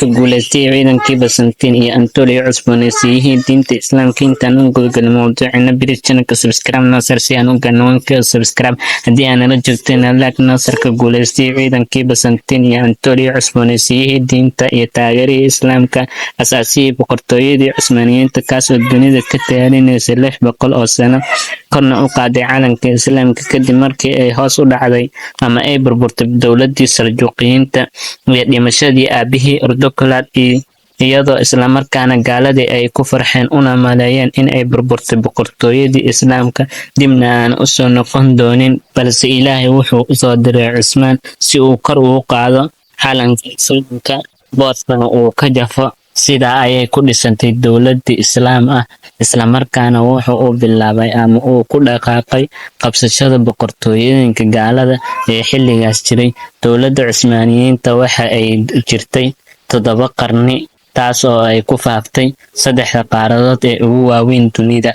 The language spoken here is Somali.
Nasarka guuleystay ciidankii Byzantine iyo Anatolia, cusboonaysiiyihii diinta Islaamka. Intaan u gudagalin mawduucina, please channelka subscribe Nasar si aan u gaarno 1K subscribe. Haddii aan nala joogtayna, like. Nasarka guuleystay ciidankii Byzantine iyo Anatolia, cusboonaysiiyihii diinta iyo taageerihii Islaamka, asaasihii boqortooyadii Cusmaaniyiinta, kaasoo dunida ka talinaysay 600 oo sano, korna u qaaday calanka Islaamka kadib markii ay hoos u dhacday ama ay burburtay dowladii Saljuuqiyiinta iyo dhimashadii aabihii Ertugrul, iyadoo islamarkaana gaaladii ay ku farxeen una maleeyeen in ay burburtay boqortooyadii Islaamka, dibna aan usoo noqon doonin. Balse Ilaahay wuxuu usoo diray Cusmaan si uu kor ugu qaado calanka Islaamka, boodhkana uu ka jafo. Sidaa ayay ku dhisantay dowladii Islaam ah. Islamarkaana wuxuu u bilaabay ama uu ku dhaqaaqay qabsashada boqortooyooyinka gaalada ee xilligaas jiray. Dowladda Cusmaaniyiinta waxa ay jirtay 7 qarni, taas oo ay ku faaftay saddexda qaaradood ee ugu waaweyn dunida.